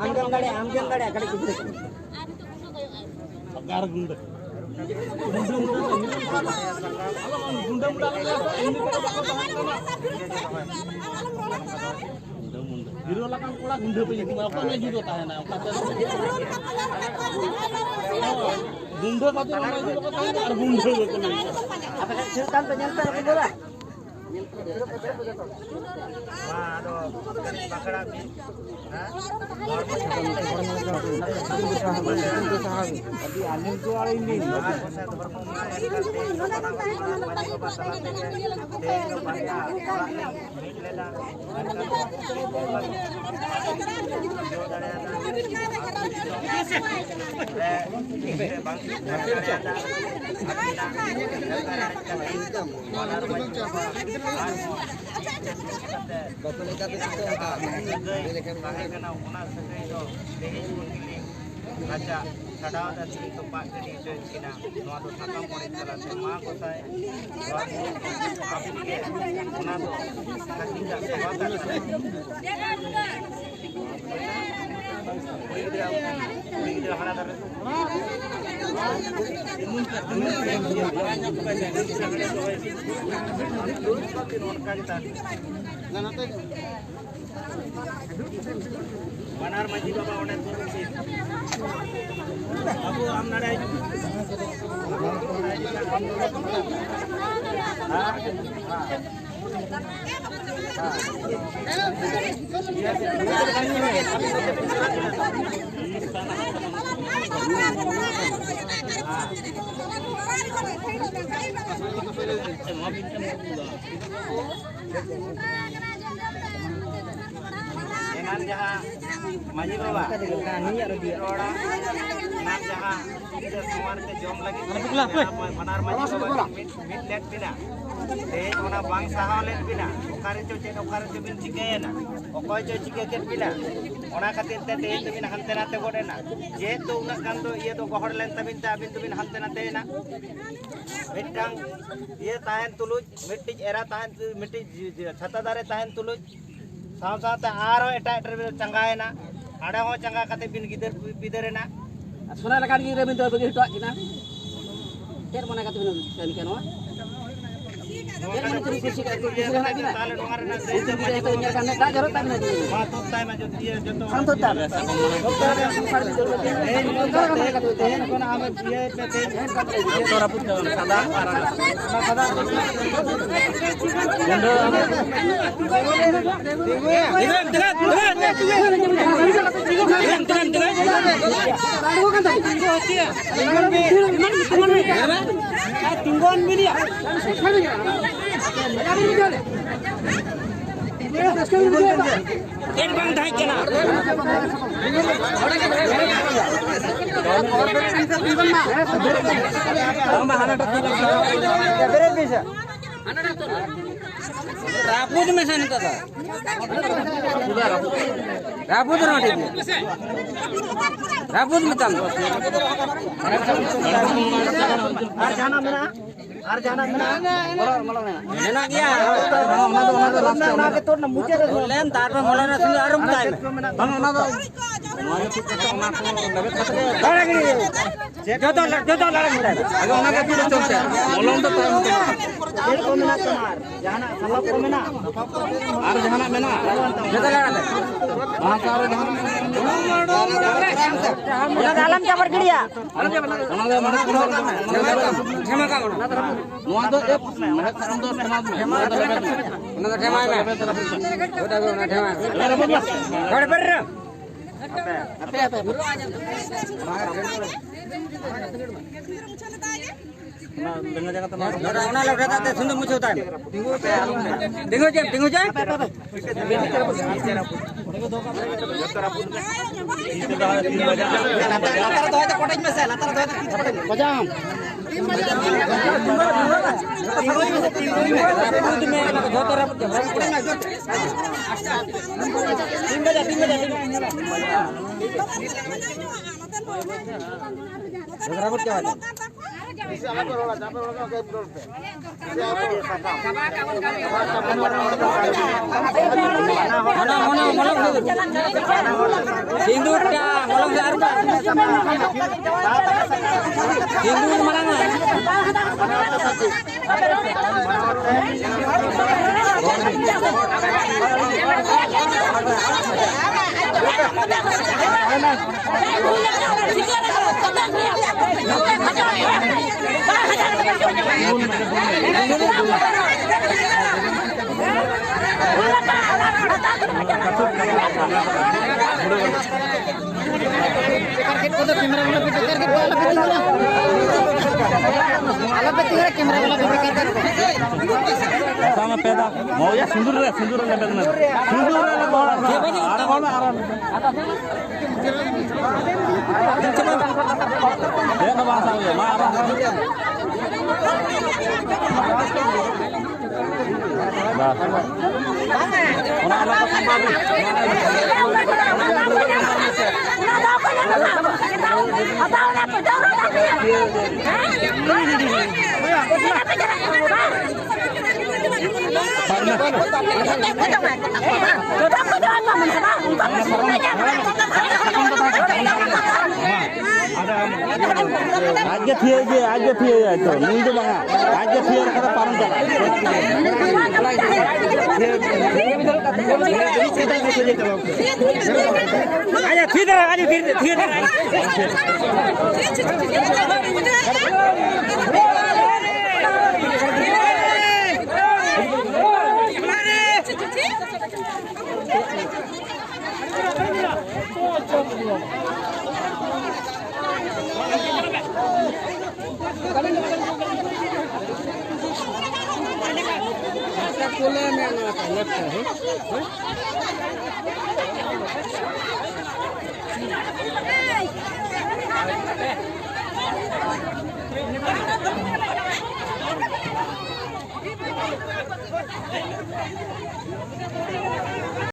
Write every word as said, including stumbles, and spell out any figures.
ᱟᱢ ᱜᱮᱢ ᱫᱟᱲᱮᱭᱟᱜᱼᱟ, ᱟᱢ ᱜᱮᱢ ᱫᱟᱲᱮᱭᱟᱜᱼᱟ, ᱠᱟᱹᱴᱤᱡ ᱜᱤᱫᱽᱨᱟᱹ ᱠᱟᱱᱟ᱾ ᱥᱚᱨᱠᱟᱨ ᱜᱩᱱᱰᱟᱹ᱾ ᱜᱩᱱᱰᱟᱹ ᱢᱩᱰᱟᱹ ᱞᱟᱹᱜᱤᱫ ᱫᱚ ᱮᱢᱱᱤ ᱠᱚᱨᱮ ᱵᱟᱠᱚ ᱛᱟᱦᱮᱱ ᱠᱟᱱᱟ᱾ ᱜᱩᱱᱰᱟᱹ ᱢᱩᱰᱟᱹ᱾ ᱦᱤᱨᱳ ᱞᱮᱠᱟᱱ ᱠᱚᱲᱟ ᱜᱩᱱᱰᱟᱹ ᱯᱮ ᱧᱩᱛᱩᱢᱟ, ᱚᱠᱚᱭ ᱢᱮ ᱡᱩᱫᱚ ᱛᱟᱦᱮᱱᱟ, ᱚᱱᱠᱟ ᱛᱮ᱾ ᱜᱩᱱᱰᱟᱹ ᱠᱟᱛᱮ ᱚᱱᱟ ᱡᱩᱫᱚ ᱠᱚ ᱛᱟᱦᱮᱱᱟ ᱟᱨ ᱜᱩᱱᱰᱟᱹ ᱜᱮ ᱠᱚ ᱢᱮᱱᱟ᱾ ᱟᱯᱮ ᱥᱮᱫ ᱥᱤᱨ ᱫᱟᱱ ᱯᱮ ᱧᱮᱞ ᱯᱮ ᱟᱹᱜᱩ ᱜᱚᱫᱟ᱾ ᱢᱟ ᱟᱫᱚ ᱠᱟᱹᱴᱤᱡ ᱯᱟᱠᱲᱟ ᱵᱤᱱ, ᱦᱮᱸ? ᱟᱹᱰᱤ ᱟᱸᱡᱚᱢ ᱠᱚ ᱟᱹᱞᱤᱧ ᱞᱤᱧ᱾ ᱟᱨ ᱜᱚᱸᱥᱟᱭ ᱫᱷᱚᱨᱢᱚ ᱢᱟ ᱮᱱᱠᱷᱟᱱ ᱛᱮᱦᱮᱧ ᱫᱚ ᱵᱟᱨᱭᱟ ᱚᱲᱟᱜ ᱞᱤᱧ ᱢᱤᱫ ᱞᱮᱫᱟ, ᱢᱮᱱᱠᱷᱟᱱ ᱵᱩᱡᱷᱟᱹᱣ ᱫᱟᱲᱮᱭᱟᱫᱟ᱾ ᱨᱮ ᱵᱟᱝ ᱵᱩᱡᱷᱟᱹᱣ ᱫᱟᱲᱮᱭᱟᱫᱟ᱾ ᱟᱹᱠᱤᱱᱟᱜ ᱚᱱᱟ ᱨᱮ ᱵᱟᱯᱞᱟ ᱞᱮᱠᱟ ᱛᱮ ᱪᱤᱠᱟᱹ ᱚᱱᱠᱟ ᱥᱟᱹᱜᱟᱹᱭ ᱛᱟᱦᱮᱸ ᱠᱟᱱᱟ, ᱚᱱᱟ ᱥᱟᱹᱜᱟᱹᱭ ᱫᱚ ᱛᱮᱦᱮᱧ ᱠᱷᱚᱱ ᱜᱮᱞᱤᱧ ᱨᱟᱪᱟ ᱪᱷᱟᱰᱟᱣ ᱮᱫᱟ, ᱛᱮᱦᱮᱧ ᱛᱚᱯᱟᱜ ᱜᱤᱰᱤ ᱦᱚᱪᱚᱭᱮᱫ ᱠᱤᱱᱟ᱾ ᱱᱚᱣᱟ ᱫᱚ ᱥᱟᱠᱟᱢ ᱚᱲᱮᱡ ᱛᱟᱞᱟᱛᱮ ᱢᱟ ᱜᱚᱸᱥᱟᱭ, ᱱᱚᱣᱟ ᱫᱚ ᱟᱯᱮ ᱜᱮ ᱚᱱᱟ ᱫᱚ ᱥᱟᱹᱠᱷᱤ ᱠᱟᱜ ᱥᱟᱵᱟ ᱠᱟᱜ ᱠᱟᱱᱟ᱾ ᱠᱩᱲᱤ ᱜᱤᱫᱽᱨᱟᱹ, ᱠᱩᱲᱤ ᱜᱤᱫᱽᱨᱟᱹ ᱦᱟᱱᱟ ᱫᱷᱟᱨᱮ᱾ ᱚᱱᱠᱟ ᱜᱮ ᱛᱟᱦᱮᱱ᱾ ᱵᱟᱱᱟᱨ ᱢᱟᱹᱡᱷᱤ ᱵᱟᱵᱟ ᱚᱸᱰᱮ ᱫᱩᱲᱩᱵ ᱵᱤᱱ᱾ ᱟᱵᱚ ᱟᱢ ᱱᱟᱲᱮ ᱦᱤᱡᱩᱜ ᱢᱮ᱾ ᱮᱱᱟᱱ ᱡᱟᱦᱟᱸ ᱢᱟᱹᱡᱷᱤ ᱵᱟᱵᱟ ᱨᱚᱲᱟ, ᱮᱱᱟᱱ ᱡᱟᱦᱟᱸ ᱥᱚᱢᱟᱱ ᱛᱮ ᱡᱚᱢ ᱞᱟᱹᱜᱤᱫ ᱛᱮ ᱵᱟᱱᱟᱨ ᱢᱟᱹᱡᱷᱤ ᱵᱟᱵᱟ ᱢᱤᱫ, ᱢᱤᱫ ᱞᱮᱫ ᱵᱤᱱᱟ, ᱛᱮᱦᱮᱧ ᱚᱱᱟ ᱵᱟᱝ ᱥᱟᱦᱟᱣ ᱞᱮᱫ ᱵᱤᱱᱟ, ᱚᱠᱟ ᱨᱮᱪᱚ ᱪᱮᱫ, ᱚᱠᱟ ᱨᱮᱪᱚ ᱵᱤᱱ ᱪᱤᱠᱟᱹᱭᱮᱱᱟ, ᱚᱠᱚᱭ ᱪᱚ ᱪᱤᱠᱟᱹ ᱠᱮᱫ ᱵᱤᱱᱟ, ᱚᱱᱟ ᱠᱷᱟᱹᱛᱤᱨ ᱛᱮ ᱛᱮᱦᱮᱧ ᱫᱚᱵᱤᱱ ᱦᱟᱱᱛᱮ ᱱᱟᱛᱮ ᱜᱚᱫ ᱮᱱᱟ᱾ ᱡᱮᱦᱮᱛᱩ ᱩᱱᱟᱹᱜ ᱜᱟᱱ ᱫᱚ ᱤᱭᱟᱹ ᱫᱚ ᱜᱚᱦᱚᱲ ᱞᱮᱱ ᱛᱟᱵᱤᱱ ᱛᱮ ᱟᱹᱵᱤᱱ ᱫᱚᱵᱤᱱ ᱦᱟᱱᱛᱮ ᱱᱟᱛᱮᱭᱮᱱᱟ᱾ ᱢᱤᱫᱴᱟᱝ ᱤᱭᱟᱹ ᱛᱟᱦᱮᱱ ᱛᱩᱞᱩᱡ, ᱢᱤᱫᱴᱤᱡ ᱮᱨᱟ ᱛᱟᱦᱮᱱ, ᱢᱤᱫᱴᱤᱡ ᱡᱤ-, ᱡᱤ-, ᱪᱷᱟᱛᱟ ᱫᱟᱨᱮ ᱛᱟᱦᱮᱱ ᱛᱩᱞᱩᱡ ᱥᱟᱶ ᱥᱟᱶᱛᱮ ᱟᱨᱦᱚᱸ ᱮᱴᱟᱜ ᱮᱴᱟᱜ ᱨᱮ ᱪᱟᱸᱜᱟᱭᱮᱱᱟ᱾ ᱦᱟᱸᱰᱮ ᱦᱚᱸ ᱪᱟᱸᱜᱟ ᱠᱟᱛᱮ ᱵᱤᱱ ᱜᱤᱫᱟᱹᱨ ᱯᱤᱫᱟᱹᱨ ᱮᱱᱟ᱾ ᱟᱨ ᱥᱚᱱᱟ ᱞᱮᱠᱟᱱ ᱜᱤᱫᱽᱨᱟᱹ ᱵᱤᱱ ᱫᱚ ᱵᱟᱹᱜᱤ ᱦᱚᱴᱚᱣᱟᱜ ᱠᱤᱱᱟ᱾ ᱪᱮᱫ ᱢᱚᱱᱮ ᱠᱟᱛᱮ ᱵᱤᱱ ᱠᱟᱹᱢᱤ ᱠᱟᱱᱟ ᱱᱚᱣᱟ? ᱪᱮᱫ ᱢᱚᱱᱮ ᱛᱮᱵᱤᱱ ᱠᱩᱥᱤ ᱠᱟᱜ ᱠᱩᱥᱤ ᱨᱮ ᱦᱮᱱᱟᱜ ᱵᱤᱱᱟ? ᱛᱟᱦᱞᱮ ᱱᱚᱣᱟ ᱨᱮᱱᱟᱜ ᱥᱟᱹᱭᱤᱫ ᱫᱚ ᱵᱟᱭ ᱫᱟᱜ ᱡᱚᱨᱚᱜ ᱛᱟᱵᱤᱱᱟ ᱪᱮᱫ? ᱢᱟ ᱛᱚ ᱛᱟᱭ ᱢᱟ ᱡᱚᱛᱚ ᱤᱭᱟᱹ ᱡᱚᱛᱚ ᱵᱟᱝ ᱛᱚ ᱛᱟᱵ᱾ ᱛᱮᱦᱮᱧ ᱠᱷᱚᱱ ᱟᱢᱮ ᱤᱭᱟᱹ ᱯᱮ ᱛᱮᱦᱮᱧ᱾ ᱡᱚᱛᱚ ᱨᱟᱹᱯᱩᱫ ᱪᱟᱵᱟ ᱥᱟᱫᱟ ᱟᱨ ᱚᱱᱟ ᱥᱟᱫᱟ᱾ ᱪᱮᱫ ᱵᱟᱝ ᱛᱟᱦᱮᱸ ᱠᱟᱱᱟ? ᱨᱟᱹᱯᱩᱫ ᱢᱮᱥᱮ ᱱᱤᱛᱚᱜ ᱫᱚ᱾ ᱨᱟᱹᱯᱩᱫ ᱨᱮᱦᱚᱸ ᱴᱷᱤᱠ ᱜᱮᱭᱟ᱾ ᱨᱟᱹᱯᱩᱫ ᱢᱮᱛᱟᱢ ᱫᱚ᱾ ᱟᱨ ᱡᱟᱦᱟᱱᱟᱜ ᱢᱮᱱᱟᱜᱼᱟ? ᱟᱨ ᱡᱟᱦᱟᱱᱟᱜ ᱢᱮᱱᱟᱜᱼᱟ? ᱢᱮᱱᱟᱜ ᱜᱮᱭᱟ᱾ ᱚᱱᱟ ᱫᱚ, ᱚᱱᱟ ᱫᱚ ᱞᱟᱥᱴ ᱨᱮ ᱚᱱᱟ ᱫᱚ᱾ ᱞᱮᱱ ᱛᱟᱨᱯᱚᱨ ᱢᱚᱞᱚᱭ ᱱᱟᱛᱷ ᱟᱨᱚ ᱢᱮᱛᱟᱭ ᱢᱮ᱾ ᱵᱟᱝ, ᱚᱱᱟ ᱫᱚ ᱱᱚᱣᱟ ᱜᱮ ᱴᱷᱤᱠ ᱠᱟᱛᱮ ᱚᱱᱟ ᱠᱚ ᱞᱮᱵᱮᱫ ᱠᱟᱛᱮ ᱜᱮ᱾ ᱡᱚᱛᱚ ᱞᱟ-, ᱡᱚᱛᱚ ᱞᱟᱲᱟᱝ ᱢᱮᱛᱟᱭ ᱢᱮ᱾ ᱟᱫᱚ ᱚᱱᱟ ᱜᱮ ᱪᱮᱫ ᱪᱚᱞᱛᱮ? ᱢᱚᱞᱚᱝ ᱫᱚ ᱛᱟᱭᱚᱢ ᱛᱮ᱾ ᱪᱮᱫ ᱠᱚ ᱢᱮᱱᱟᱜ ᱛᱟᱢᱟ? ᱟᱨ ᱡᱟᱦᱟᱱᱟᱜ ᱥᱟᱯᱟᱵ ᱠᱚ ᱢᱮᱱᱟᱜᱼᱟ? ᱟᱨ ᱡᱟᱦᱟᱱᱟᱜ ᱢᱮᱱᱟᱜᱼᱟ? ᱡᱚᱛᱚ ᱞᱟᱲᱟᱝ ᱢᱮ᱾ ᱚᱱᱟ ᱠᱚ ᱟᱨᱚ ᱡᱟᱦᱟᱱᱟᱜ ᱢᱮᱱᱟᱜᱼᱟ? ᱚᱱᱟ ᱫᱚ ᱟᱞᱚᱢ ᱪᱟᱵᱟᱨ ᱜᱤᱰᱤᱭᱟ᱾ ᱚᱱᱟ ᱫᱚ ᱢᱟᱱᱮ ᱱᱚᱣᱟ ᱫᱚ ᱮᱯ ᱢᱮᱲᱦᱮᱫ ᱥᱟᱠᱟᱢ ᱫᱚ ᱥᱚᱢᱟᱡᱽ ᱢᱮ᱾ ᱱᱚᱣᱟ ᱫᱚ ᱞᱮᱵᱮᱫ ᱢᱮ᱾ ᱚᱱᱟ ᱫᱚ ᱴᱷᱮᱢᱟᱭ ᱢᱮ᱾ ᱜᱚᱴᱟ ᱜᱮ ᱚᱱᱟ ᱴᱷᱮᱢᱟᱭ ᱢᱮ᱾ ᱦᱚᱲ ᱵᱮᱨ ᱨᱮ᱾ ᱦᱟᱯᱮ, ᱦᱟᱯᱮ, ᱦᱟᱯᱮ᱾ ᱚᱱᱟ ᱞᱚᱴᱟ ᱫᱟᱜ ᱛᱮ ᱥᱩᱱᱩᱢ ᱢᱩᱪᱷᱟᱹᱣ ᱛᱟᱭ ᱢᱮ᱾ ᱛᱤᱸᱜᱩ ᱪᱮ, ᱛᱤᱸᱜᱩ ᱪᱮ᱾ ᱞᱟᱛᱟᱨ ᱨᱮ ᱫᱚᱦᱚᱭ ᱛᱮ ᱠᱚᱴᱮᱡ ᱢᱮᱥᱮ, ᱞᱟᱛᱟᱨ ᱨᱮ ᱫᱚᱦᱚᱭ ᱛᱮ ᱛᱤ ᱠᱚᱴᱮᱡ ᱢᱮ᱾ ᱵᱟᱡᱟᱣᱟᱢ᱾ ᱛᱤᱸᱜᱩᱭ ᱢᱮ, ᱛᱤᱸᱜᱩᱭ ᱢᱮ᱾ ᱛᱤᱸᱜᱩᱭ ᱢᱮ, ᱡᱚᱛᱚ ᱨᱟᱹᱯᱩᱫ ᱪᱟᱵᱟ᱾ ᱛᱤᱱ ᱵᱟᱡᱟ, ᱛᱤᱱ ᱵᱟᱡᱟ, ᱛᱤᱱ ᱵᱟᱡᱟ᱾ ᱡᱚᱛᱚ ᱨᱟᱹᱯᱩᱫ ᱪᱟᱵᱟ᱾ ᱚᱱᱟ, ᱚᱱᱟ, ᱚᱱᱟ, ᱥᱤᱸᱫᱩᱨ ᱴᱟ, ᱢᱚᱞᱚᱝ ᱫᱚ ᱟᱨ ᱵᱟᱝ᱾ ᱥᱤᱸᱫᱩᱨ ᱢᱟᱲᱟᱝ ᱢᱮ᱾ ᱵᱮᱠᱟᱨ ᱠᱮᱫ ᱠᱚᱫᱚ ᱠᱮᱢᱮᱨᱟ ᱵᱟᱞᱟ ᱯᱮ ᱵᱮᱠᱟᱨ ᱠᱮᱫ ᱠᱚᱣᱟ, ᱟᱞᱚᱯᱮ ᱛᱤᱸᱜᱩᱱᱟ᱾ ᱟᱞᱚᱯᱮ ᱛᱤᱸᱜᱩᱱᱟ, ᱠᱮᱢᱮᱨᱟ ᱵᱟᱞᱟ ᱯᱮ ᱵᱮᱠᱟᱨ ᱠᱮᱫ ᱠᱚᱣᱟ᱾ ᱥᱟᱢᱟ ᱯᱮᱫᱟ᱾ ᱢᱚᱭᱟ ᱥᱤᱸᱫᱩᱨ ᱨᱮ, ᱥᱤᱸᱫᱩᱨ ᱨᱮ ᱞᱮᱵᱮᱫ ᱢᱮ᱾ ᱥᱤᱸᱫᱩᱨ ᱨᱮ ᱞᱮᱵᱮᱫ ᱢᱮ᱾ ᱟᱨ ᱦᱚᱲ ᱢᱮ, ᱟᱨ ᱦᱚᱲ ᱢᱮ᱾ ᱪᱮᱫ ᱦᱚᱸ ᱵᱟᱝ ᱥᱟᱵ ᱦᱩᱭᱩᱜᱼᱟ᱾ ᱢᱟ ᱟᱨ ᱦᱚᱲ ᱢᱮ᱾ ᱵᱟᱥ᱾ ᱚᱱᱟ ᱟᱞᱟᱫᱟ ᱥᱟᱢᱵᱟᱣ ᱵᱤᱱ᱾ ᱟᱡ ᱜᱮ ᱛᱷᱤᱭᱟᱹ ᱜᱮ, ᱟᱡ ᱜᱮ ᱛᱷᱤᱭᱟᱹ ᱜᱮ, ᱟᱡ ᱫᱚ ᱱᱩᱭ ᱫᱚ ᱵᱟᱝᱟ, ᱟᱡ ᱜᱮ ᱛᱷᱤᱭᱟᱹ ᱠᱟᱛᱮ ᱯᱟᱨᱚᱢ ᱪᱟᱞᱟᱜ᱾ ᱟᱪᱪᱷᱟ, ᱛᱷᱤᱨ ᱫᱷᱟᱨᱟ, ᱟᱡ ᱛᱷᱤᱨ, ᱛᱷᱤᱨ ᱫᱷᱟᱨᱟ᱾